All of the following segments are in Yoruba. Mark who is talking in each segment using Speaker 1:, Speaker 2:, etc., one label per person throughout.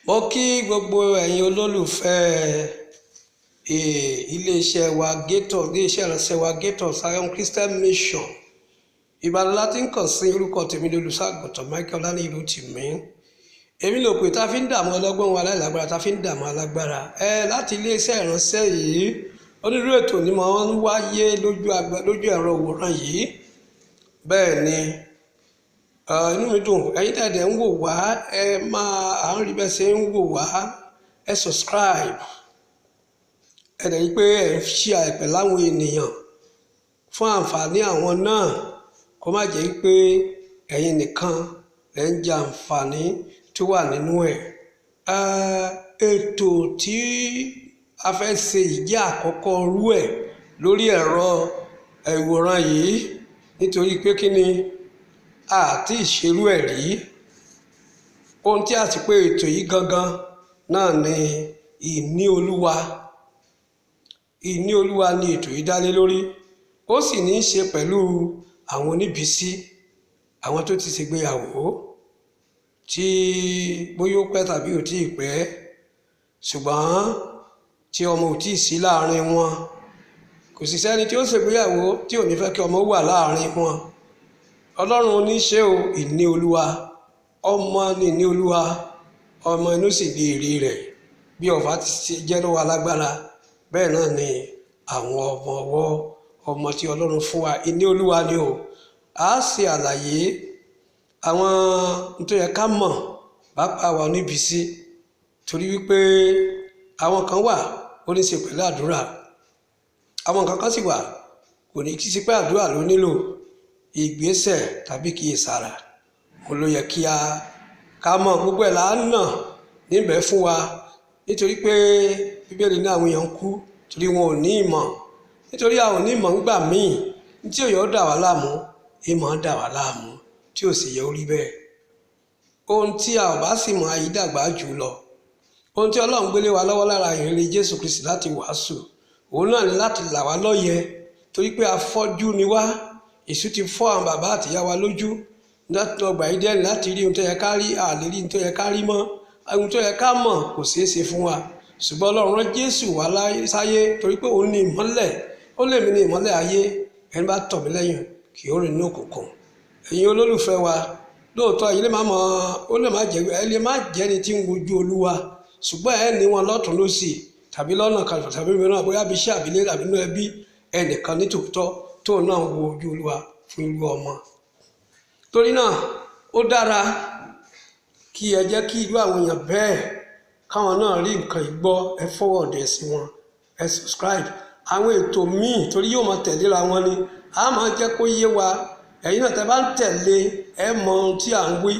Speaker 1: Mo kí gbogbo ẹ̀yin olólùfẹ́ iléeṣẹ́ wa Gate of iléeṣẹ́ ìránṣẹ́ wa Gate of Zion Christian Mission. Ìbàdàn la ti ń kàn sí. Orúkọ tèmi ní Olùṣọ́àgùntàn Michael Ọláníyì Rótìmí. Èmi lò pé tá a fi ń dààmú ọlọ́gbọ́n wa aláìlágbára, tá a fi ń dààmú alágbára. Ẹ láti iléeṣẹ́ ìránṣẹ́ yìí, onírúurú ètò ni mo ń wáyé lójú lójú ẹ̀rọ òwòrán yìí. Bẹ́ẹ̀ ni, inú mi dùn ẹ̀yin tẹ̀dẹ̀ ń wò wá. Ẹ máa à ń rí bẹ́ẹ̀ ṣe ń wò wá. Ẹ subscribe, ẹ dẹ̀ rí pé ẹ ń share pẹ̀lú àwọn ènìyàn fún àǹfààní àwọn náà, kó má jẹ́ pé ẹ̀yin nìkan lẹ́ ń jẹ àǹfààní tó wà nínú ẹ̀. Ètò tí a fẹ́ ṣe yìí jẹ́ àkọ́kọ́ irú ẹ̀ lórí ẹ̀rọ ìwòran yìí, nítorí pé kí ni àti ìṣerú ẹ̀ rí. Ohun tí a sì pé ètò yìí gangan náà ni ìní Olúwa. Ìní Olúwa ni ètò yìí dá lé lórí. Ó sì ní í ṣe pẹ̀lú àwọn oníbísí, àwọn tó ti ṣègbéyàwó tí bóyá ó pẹ́ tàbí ò tíì pẹ́, ṣùgbọ́n tí ọmọ ò tíì sí láàrin wọn. Kò sì sẹ́ni tí ó ṣègbéyàwó tí ò ní fẹ́ kí ọmọ wà láàrin wọn. Ọlọ́run oníṣẹ́ o, ìní Olúwa, ọmọ ní ìní Olúwa, ọmọ inú sì di èrè rẹ̀. Bí ọ̀fà ti ṣe jẹ́ lọ́wọ́ alágbára, bẹ́ẹ̀ náà ni àwọn ọmọ ọwọ́, ọmọ tí Ọlọ́run fún wa, ìní Olúwa ni o. A ṣe àlàyé àwọn tó yẹ ká mọ̀, pàápàá wa oníbísí, torí wípé àwọn kan wà ó ní í ṣe pẹ̀lú àdúrà, àwọn nǹkan kan sì wà kò ní kí sí pé àdúrà ló nílò ìgbésẹ̀ tàbí kíyèsára. Òun ló yẹ kí a ká mọ̀. Gbogbo ẹ̀ là ń nà níbẹ̀ fún wa, nítorí pé Bíbélì ní àwọn èèyàn ń kú torí wọn ò ní ìmọ̀. Nítorí a ò ní ìmọ̀ ńgbà míì, tí òye ó dà wá láàmú, ìmọ̀ dà wá láàmú, tí ò sì yẹ ó rí bẹ́ẹ̀. Ohun tí a ò bá sì mọ̀, ayé dàgbà jù lọ. Ohun tí Ọlọ́run gbélé wa lọ́wọ́ lára ìrere Jésù Kristi láti wàásù, òun náà ni láti là wá lọ́yẹ, torí pé afọ́jú ni wá. Èṣù ti fọ́ àwọn bàbá àtìyá wa lójú láti ọgbà Édẹ́nì láti rí ohun tó yẹ ká rí, a lè rí ohun tó yẹ ká rí mọ́. Ohun tó yẹ ká mọ̀ kò ṣeé ṣe fún wa. Ṣùgbọ́n Ọlọ́run rán Jésù wá sáyé torí pé òun ní ìmọ́lẹ̀. Ó lè mí ní ìmọ́lẹ̀ ayé, ẹni bá tọ̀ mí lẹ́yìn kì í rìn ní òkùnkùn. Ẹ̀yin olólùfẹ́ wa, lóòótọ́ ẹ̀yin lè má mọ̀, ó lè má jẹ́, ẹ lè má jẹ́ ẹni tí ń wojú Olúwa, ṣùgbọ́n ẹ ní wọn lọ́tùn lósì tàbí lọ́nà kan tàbí mìíràn, bóyá bí iṣẹ́ àbílẹ̀ tàbí inú ẹbí, ẹnìkan ní tòótọ́ tóun náà wo ojú Olúwa fún irú ọmọ. Torí náà ó dára kí ẹ jẹ́ kí irú àwọn èèyàn bẹ́ẹ̀ káwọn náà rí nǹkan ìgbọ́. Ẹ forward ẹ̀ sí wọn, ẹ subscribe àwọn ètò míì, torí yóò máa tẹ̀léra wọn ni. A máa jẹ́ kó yé wa. Ẹ̀yin náà tẹ́ bá ń tẹ̀lé, ẹ mọ ohun tí à ń wí,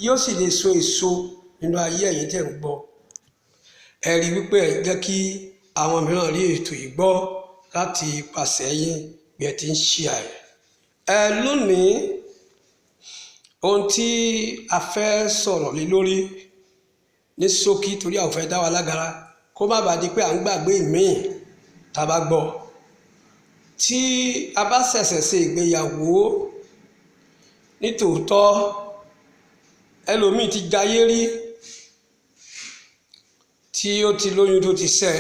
Speaker 1: yóò sì lè so èso nínú ayé ẹ̀yin tẹ́ ń gbọ́. Ẹ rí wípé ẹ jẹ́ kí àwọn mìíràn rí ètò ìgbọ́ láti pàṣẹ yín bí ẹ ti ń share ẹ̀. Ẹ lónìí, ohun tí a fẹ́ sọ̀rọ̀ lé lórí ní ṣókí, torí a ò fẹ́ dá wa lágara kó má bàa di pé à ń gbàgbé ìmíì tá a bá gbọ́. Tí a bá ṣẹ̀ṣẹ̀ ṣe ìgbéyàwó, nítòótọ́ ẹlòmíì ti jayé rí, tí ó ti lóyún tó ti ṣẹ́,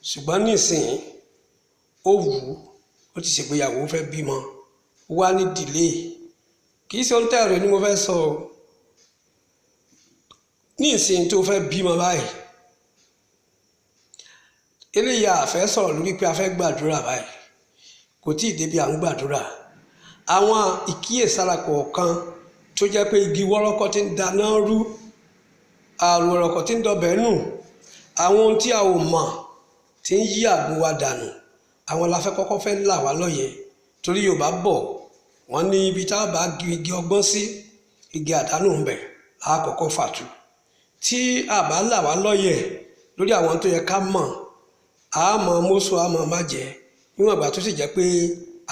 Speaker 1: ṣùgbọ́n nísìnyí ó wù ú, ó ti ṣègbéyàwó, ó fẹ́ bímọ, ó wá ní delay. Kì í ṣe ohun tẹ́ẹ̀rọ ni mo fẹ́ sọ o. Ní ìsìn tó fẹ́ bímọ báyìí, eléyìí a fẹ́ sọ̀rọ̀ lórí pé a fẹ́ gbàdúrà báyìí, kò tí ì débi à ń gbàdúrà. Àwọn ìkíyèsára kọ̀ọ̀kan tó jẹ́ pé igi wọ́rọ́kọ́ ti ń dáná rú, àrùn ọ̀rọ̀kọ̀ tí ń dọbẹ̀ nù, àwọn ohun tí a ò mọ̀ tí ń yí àgbo wa dànù, àwọn la fẹ́ kọ́kọ́ fẹ́ là wá lọ́yẹ̀. Torí Yorùbá bọ̀, wọ́n ní ibi tá a bá igi ọgbọ́n sí, igi àdánù ń bẹ lákọ̀ọ́kọ́ fàtú. Tí a bá là wá lọ́yẹ̀ lórí àwọn tó yẹ ká mọ̀, a mọ̀ mọ́sọ̀, a mọ̀ má jẹ́, níwọ̀n ìgbà tó sì jẹ́ pé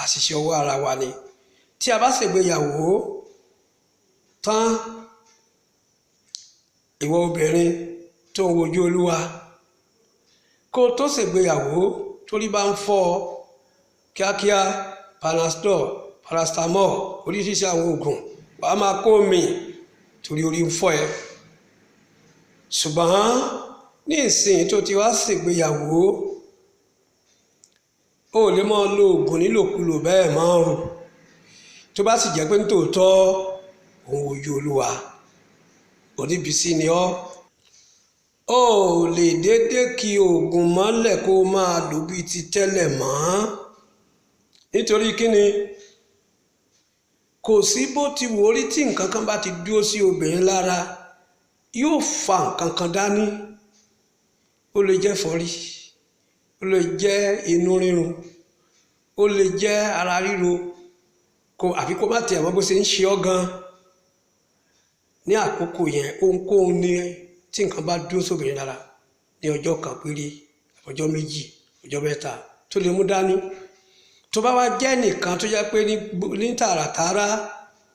Speaker 1: àṣìṣe ọwọ́ ara wa ni. Tí a bá ṣègbéyàwó tán, ìwọ obìnrin tó ń wojú Olúwa, kó tó ṣègbéyàwó, torí bá ń fọ́ ọ kíákíá, Panadol, paracetamol, oríṣiríṣi àwọn oògùn wàá máa kó mi torí orí ń fọ́ ẹ. Ṣùgbọ́n ní ìsìn tó ti wá ṣègbéyàwó, o ò lè máa lo oògùn nílòkulò bẹ́ẹ̀ mọ́ o. Tó bá sì jẹ́ pé nítòótọ́ òun wojú Olúwa, oníbísí ni ọ́, o ò lè dédé ki oògùn mọ́lẹ̀ kó o máa lò bíi ti tẹ́lẹ̀ mọ́. Nítorí kí ni? Kò sí bó ti wò ó rí tí nǹkan kan bá ti dúró sí obìnrin lára, yóò fa nǹkan kan dání. Ó lè jẹ́ ẹ̀fọ́rí, ó lè jẹ́ inú rírun, ó lè jẹ́ ara ríro, àbí kó má tiẹ̀ mọ̀ bó ṣe ń ṣe ọ́ gan. Ní àkókò yẹn, ohunkóhun ni tí nǹkan bá dúró sóbìnrin lára ní ọjọ́ kan péré, ọjọ́ méjì, ọjọ́ mẹ́ta tó lè mú dání. Tó bá wá jẹ́ nìkan tó jẹ́ pé ní tààràtààrà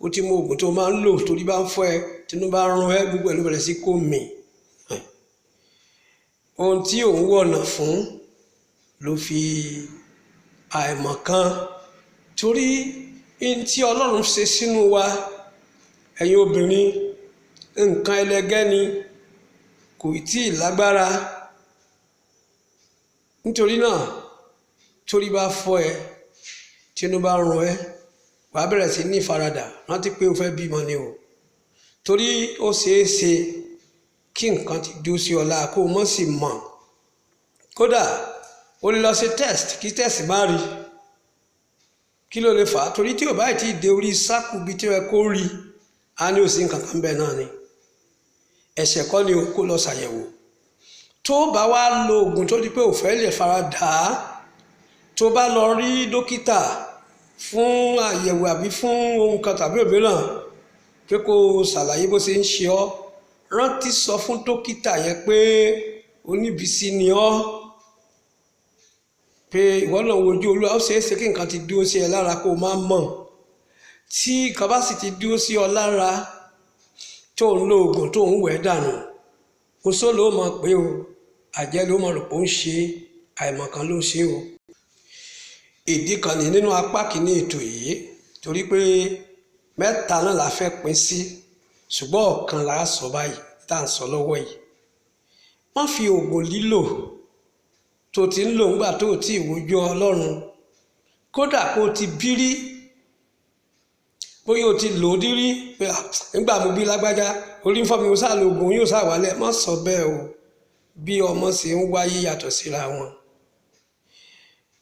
Speaker 1: ó ti mú oògùn tó máa ń lò torí bá ń fọ́ ẹ, tínú bá ń rún ẹ, gbogbo ẹ̀ ló bẹ̀rẹ̀ sí kó mì. Ohun tí òun wọ̀nà fún ló fi àìmọ̀ kan, torí ohun tí Ọlọ́run ṣe sínú wa, ẹ̀yin obìnrin, nǹkan ẹlẹgẹ́ ni, kò tí ì lágbára. Nítorí náà, torí bá fọ́ ẹ, tínú bá rún ẹ, wàá bẹ̀rẹ̀ sí ní ìfaradà. Rántí pé o fẹ́ bímọ ni o. Torí ó ṣeé ṣe kí nǹkan ti dúró sí ọ lára kó o mọ̀ sí mọ̀. Kódà o lè lọ ṣe test kí test má rí. Kí ló lè fà á? Torí tí o bá ti dé orí sáàkù bí tí ó yẹ kó rí, á ní ò sí nǹkan kan bẹ́ẹ̀ náà ni. Ẹ̀ṣẹ̀ kọ́ ni o kó lọ ṣàyẹ̀wò. Tó bá wá lo oògùn tó di pé o fẹ́ lè faradà á, tó bá lọ rí dókítà fún àyẹ̀wò àbí fún ohun kan tàbí òmíràn pé kó ṣàlàyé bó ṣe ń ṣe ọ́, rántí sọ fún dókítà yẹn pé oníbísí ni ọ́, pé ìwọ náà wojú Olúwa, ó ṣeé ṣe kí nǹkan ti dúró sí ẹ lára kó o má mọ̀. Tí nǹkan bá sì ti dúró sí ọ lára tó ń lo oògùn tó ń wẹ̀ dànù, oṣó ló mọ̀ pé o, àjẹ́ ló mọ̀ rò pé ó ń ṣe, àìmọ̀kan ló ń ṣe o. Ìdí kan ní nínú apá kìíní ètò yìí, torí pé mẹ́ta náà la fẹ́ pín sí, ṣùgbọ́n ọ̀kan la sọ báyìí tá à ń sọ lọ́wọ́ yìí. Má fi oògùn lílò tó ti ń lò ńgbà tó ti wojú Ọlọ́run, kódà kó o ti bí rí, bóyá o ti lò ó dírí pé nígbà mo bí lágbájá orí ń fọ́ mi, mo sá lo oògùn yóò sá wálẹ̀. Má sọ bẹ́ẹ̀ o. Bí ọmọ ṣe ń wáyé yàtọ̀ síra wọn.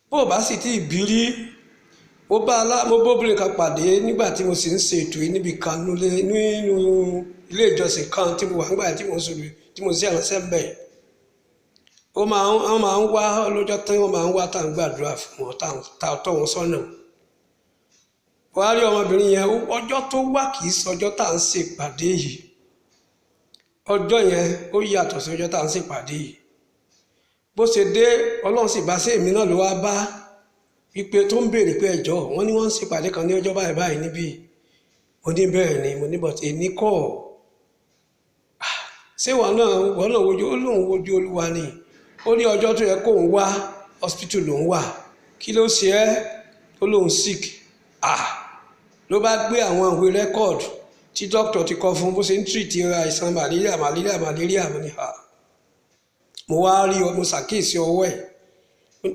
Speaker 1: Bó o bá sì ti bí rí, mo bóbìnrin kan pàdé nígbà tí mo sì ń ṣe ètò yìí níbi kan nínú ilé ìjọsìn kan tí mo wà nígbà tí mo ń sọ̀rọ̀, tí mo sì ránṣẹ́ bẹ̀. Ó máa ń wá lọ́jọ́ tí wọ́n máa ń wá tá à ń gbàdúrà fún wọn, tá à tọ́ wọn sọ́nà. Wàá rí ọmọbìnrin yẹn, ọjọ́ tó wá kì í ṣe ọjọ́ tá à ń ṣe ìpàdé yìí. Ọjọ́ yẹn ó yàtọ̀ sí ọjọ́ tá à ń ṣe ìpàdé yìí. Bó ṣe dé, Ọlọ́run sì bá sí èmi náà ló wá bá wípé tó ń béèrè pé ẹjọ́ wọ́n ní wọ́n ń ṣe ìpàdé kan ní ọjọ́ báyìí báyìí níbí. Mo ní bẹ́ẹ̀ ni, mo ní but èmi kọ́. Ṣé wọ́n náà wojú, ó lóun wojú Olúwa ni. Ó ní ọjọ́ tó yẹ kóun wá hospital lòun wà. Kí ló ṣe ẹ́? Ó lóun sick. Ló bá gbé àwọn ìwé rẹ́kọ̀dù tí dókítà ti kọ fún bó ṣe ń tírìtì àìsàn màlẹ́ríà màlẹ́ríà màlẹ́ríà. Mo ní ha. Mo wá rí ọ, mo ṣàkíyèsí ọwọ́ ẹ̀.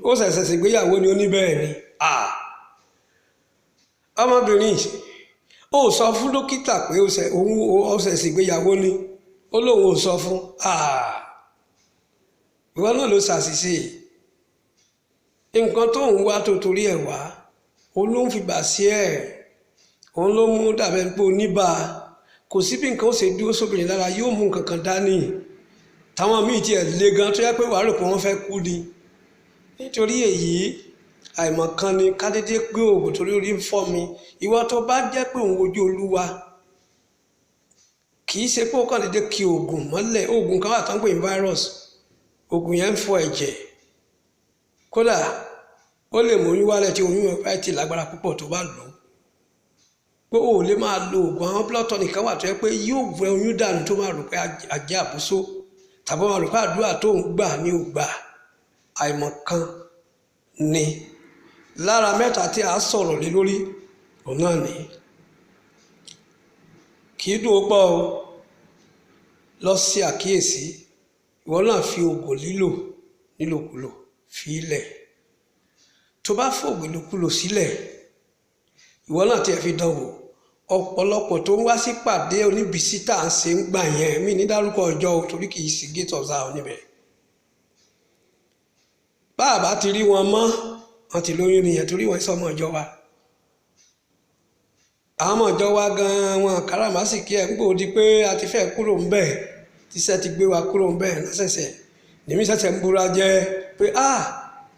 Speaker 1: Ó ṣẹ̀ṣẹ̀ ṣègbéyàwó ni, ó ní bẹ́ẹ̀ ni. Ọmọbìnrin, ó sọ fún dókítà pé ó ṣẹ̀ṣẹ̀ ṣègbéyàwó ni. Ó lóun ò sọ fún. Ìwọ náà ló ṣàṣìṣe. Nǹkan tó ń wá tó torí ẹ̀ wá, òun ló ń fìgbà sí ẹ̀. Òun ló mú dàbẹ́ pé oníbà. Kò sí bí nǹkan ó ṣe dúró sóbìnrin lára, yóò mú nǹkan kan dání. Táwọn míì tiẹ̀ le gan tó yẹ pé wàá rò pé wọ́n fẹ́ kú ni. Nítorí èyí, àìmọ̀kan ni ká dédé gbé oògùn torí orí ń fọ́ mi. Ìwọ tó bá jẹ́ pé òun wojú Olúwa, kì í ṣe pé ó kàn dédé ki oògùn mọ́lẹ̀. Oògùn kan wà tó ń pè ní virus. Oògùn yẹn ń fọ ẹ̀jẹ̀. Kódà ó lè mú oyún wálẹ̀ tí oyún bá ti lágbára púpọ̀ tó bá lò ó. Pé o ò lè máa lo oògùn àwọn blood tonic kan wà tó yẹ pé yóò wẹ oyún dànù tó máa rò pé àjẹ́ àbúsó tàbí máa rò pé àdúrà tó ń gbà ní ò gbà. Àìmọ̀kan ni. Lára mẹ́ta tí a sọ̀rọ̀ lé lórí, òun náà ni. Kì í dùn ó pọ̀ o. Lọ sí àkíyèsí, ìwọ náà fi oògùn lílò nílòkulò fi ilẹ̀. Tó bá fòògùn ìlòkulò sílẹ̀, ìwọ náà tiẹ̀ fi dánwò. Ọ̀pọ̀lọpọ̀ tó ń wá sí pàdé oníbísí tá à ń ṣe ń gbà yẹn, mí ní dárúkọ ọjọ́ o, torí kì í sí Gate of Zion níbẹ̀. Bá a bá ti rí wọn mọ́, wọn ti lóyún nìyẹn, torí wọn sọmọ ìjọ wa. Àwọn ọmọ ìjọ wa gan-an wọn káràmásìkí ẹ̀ ń gbòó di pé a ti fẹ́ kúrò ń bẹ̀, tíṣẹ́ ti gbé wa kúrò ń bẹ̀ lọ́sẹ̀sẹ̀. Lèmi ṣẹ̀ṣẹ̀ ń búra jẹ́ pé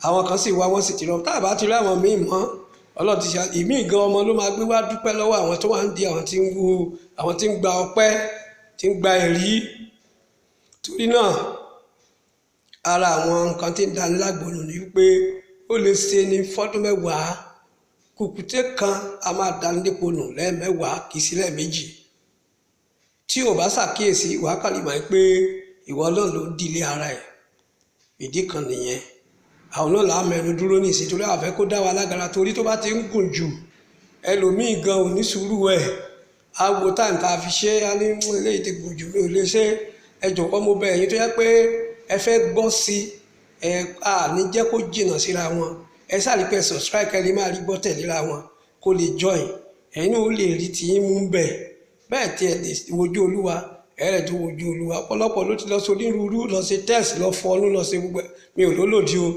Speaker 1: àwọn kan sì wá, wọ́n sì ti lọ. Tá a bá ti rí àwọn míì mọ́, Ọlọ́run ti ṣe ìmíì gan ọmọ ló máa gbé wá dúpẹ́ lọ́wọ́ àwọn tó wà ń di àwọn tí ń wu, àwọn tí ń gba ọpẹ́, tí ń gba ẹ̀rí. Torí náà, ara àwọn nǹkan tí ń dani lágbòó ni wípé ó lè ṣe ní fọ́dún mẹ́wàá, kùkùté kan a máa dani lépo nù lẹ́ẹ̀mẹ́wàá, kì í sí lẹ́ẹ̀mejì. Tí o bá ṣàkíyèsí, wàá kàn lè mọ̀ pé ìwọ náà ló ń dilé ara ẹ̀. Ìdí kan nìyẹn. Àwọn náà là á mẹ́nu dúró ní ìsìn, torí a fẹ́ kó dá wa lágara, torí tó bá ti ń gùn jù, ẹlòmíì gan ò ní sùúrù ẹ̀. A wo táìmù tá a fi ṣe, a ní eléyìí ti gùn jù, mi ò lè ṣe. Ẹ jọ̀wọ́ mo bẹ̀ ẹ̀yin tó jẹ́ pé ẹ fẹ́ gbọ́ sí, ẹ a ní jẹ́ kó jìnnà síra wọn. Ẹ sáà rí pé subscribe kẹ́ lè máa rí gbọ́ tẹ̀léra wọn kó lè join. Ẹ̀yin náà ó lè rí tí yín mú bẹ̀. Bẹ́ẹ̀ tí ẹ lè wojú Olúwa, ẹ rẹ̀ tó wojú Olúwa. Ọ̀pọ̀lọpọ̀ ló ti lọ sí onírúurú, lọ ṣe test, lọ fọnú, lọ ṣe gbogbo ẹ̀. Mi ò lólòdì o.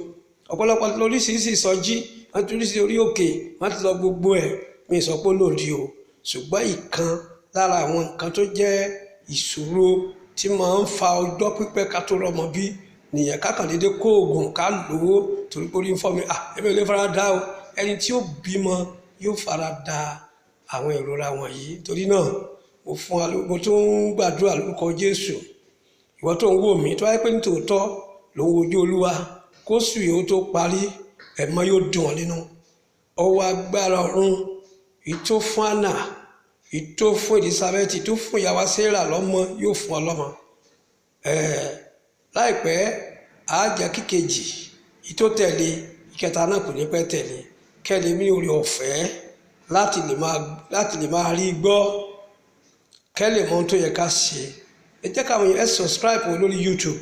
Speaker 1: Ọ̀pọ̀lọpọ̀ lọ oríṣiríṣi ìsọjí, wọ́n ti oríṣiríṣi orí òkè, wọ́n ti lọ gbogbo ẹ̀. Mi ò sọ pé ó lòdì o. Ṣùgbọ́n ìkan lára àwọn nǹkan tó jẹ́ ìṣòro tí máa ń fa ọjọ́ pípẹ́ ká tó rọ́mọ bí nìyẹn. Ká kàn déédéé kó oògùn ká lò ó torí pé orí ń fọ́ mi. Èmi ò lè fara da o. Ẹni tí ó bímọ yóò fara da àwọn ìrora wọ̀nyí. Torí náà, mo fún wa, mo tún ń gbàdúrà lórúkọ Jésù. Ìwọ tó ń wò mí, tó bá jẹ́ pé ní tòótọ́ ló ń wojú Olúwa, kóṣù yìí ó tó parí, ẹ̀mọ́ yóò dùn ọ́ nínú. Ọwọ́ agbára ọ̀run, èyí tó fún Anna, èyí tó fún Elizabeth, èyí tó fún ìyàwó Sarah lọ́mọ, yóò fún ọ lọ́mọ. Láìpẹ́, a jẹ́ kíkejì, èyí tó tẹ̀lé, ìkẹta náà kò ní pẹ́ tẹ̀lé. Kẹ́ lè ní oore ọ̀fẹ́ láti lè máa rí gbọ́. Kẹ́ lè mọ ohun tó yẹ ká ṣe. Ẹ jẹ́ káwọn èèyàn ẹ subscribe lórí YouTube.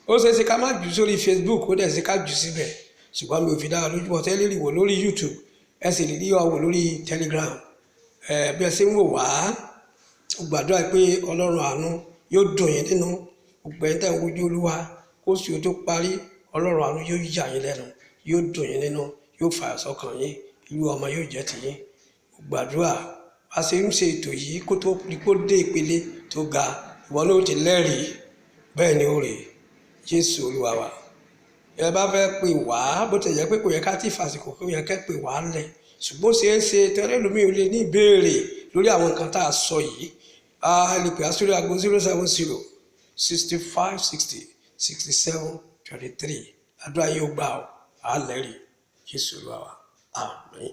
Speaker 1: Ó ṣe é ṣe ká má jù sórí Facebook, ó dẹ̀ ṣe ká jù síbẹ̀. Ṣùgbọ́n mi ò fi dára lójú mọ́ tẹ́lẹ̀ rí wò lórí YouTube. Ẹ sì lè rí wa wò lórí Telegram. Bí ẹ ṣe ń wò wá, mo gbàdúrà pé Ọlọ́run àánú yóò dùn yín nínú. Gbogbo ẹ̀yin tẹ́ ń wojú Olúwa, kóṣù tó parí, Ọlọ́run àánú yóò yà yín lẹ́nu, yóò dùn yín nínú, yóò fà sọ́kàn yín, irú ọmọ yóò jẹ́ tiyín. Mo gbàdúrà bá ṣe ń ṣe ètò yìí kó tó di kó dé ìpele tó ga, ìwọ náà ó ti lẹ́rìí. Bẹ́ẹ̀ ni ó rè. Jésù Olúwa wa. Ẹ bá fẹ́ pè wá, bó ti jẹ́ pé kò yẹ ká tí fàsìkò kó yẹ ká pè wá lẹ̀. Ṣùgbọ́n ṣe é ṣe tẹ́lẹ̀ lómi ò lè ní ìbéèrè lórí àwọn nǹkan tá a sọ yìí. A lè pè á sórí ago 070 65 60 67 23. Àdúrà yóò gbà ọ́, a lẹ́rìí. Jésù Olúwa wa. Àmín.